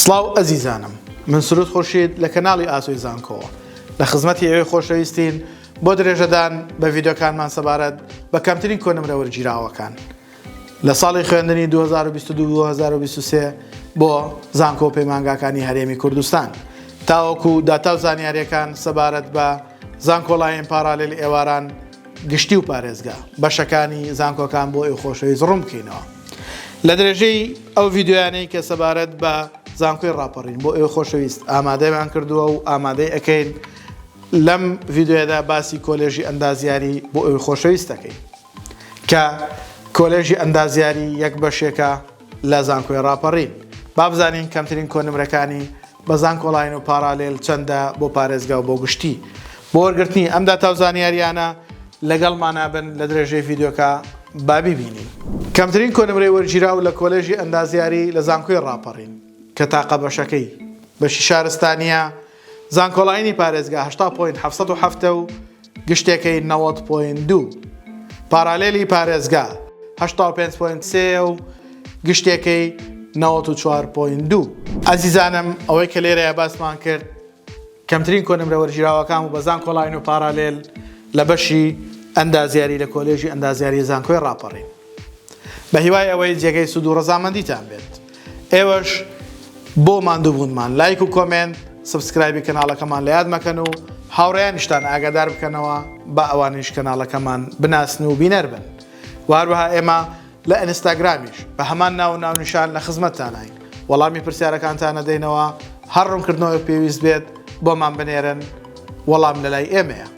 سڵاو ئەزیزانم من سرود خورشید لە کەناڵی ئاسۆی زانکۆوە لە خزمەتی ئێوەی خۆشەویستین بۆ درێژەدان بە ڤیدیۆکانمان سەبارەت بە کەمترین کۆنمرە وەرگیراوەکان لە ساڵی خوێندنی 2022-2023 بۆ زانکۆ و پەیمانگاکانی هەرێمی کوردستان تاوەکو داتا و زانیاریەکان سەبارەت بە زانکۆلاین پارالێل ئێواران گشتی و پارێزگا بەشەکانی زانکۆکان بۆ ئێوە خۆشەویست ڕوون بکەینەوە. لە درێژەی ئەو ڤیدیۆیانەی کە سەبارەت بە زانکۆی ڕاپەڕین بۆ ئێوە خۆشەویست ئامادەمان کردووە و ئامادەی ئەکەین لەم ڤیدیۆیەدا باسی کۆلێژی ئەندازیاری بۆ ئێوەی خۆشەویست دەکەین کە کۆلێژی ئەندازیاری یەک بەشێکە لە زانکۆی ڕاپەڕین با بزانین کەمترین کۆنمرەکانی بە زانکۆلاین و پارالێل چەندە بۆ پارێزگا و بۆ گشتی؟ بۆ وەرگرتنی ئەم داتا و زانیاریانە لەگەڵمانا بن لە درێژەی ڤیدیۆکە با بیبینین. کەمترین کۆنمرەی وەرگیراو لە کۆلێژی ئەندازیاری لە زانکۆی ڕاپەڕین کە تاقە بەشەکەی بەشی شارستانیە، زانکۆلاینی پارێزگا 80 point 707 و گشتێکەی 90 point 2 پارالێلی پارێزگا 85 point 3 و گشتێکەی 94 point 2. ئەزیزانم ئەوەی کە لێرەیا باسمان کرد کەمترین کۆنمرە وەرگیراوەکان بوو بە زانکۆلاین و پارالێل لە بەشی ئەندازیاری لە کۆلێژی ئەندازیاری زانکۆی ڕاپەڕین. بە هیوای ئەوەی جێگەی سوود و ڕەزامەندیتان بێت. ئێوەش بۆ ماندووبوونمان لایک و comment subscribe ی کەناڵەکەمان لە یاد مەکەن و هاوڕێیانیشتان ئاگادار بکەنەوە با ئەوانیش کەناڵەکەمان بناسن و بینەر بن. و هەروەها ئێمە لە ئینستاگرامیش بە هەمان ناو و ناونیشان لە خزمەتتانین وەڵامی پرسیارەکانتان ئەدەینەوە هەر ڕوونکردنەوەیەک پێویست بێت بۆمان بنێرن وەڵام لەلای ئێمەیە.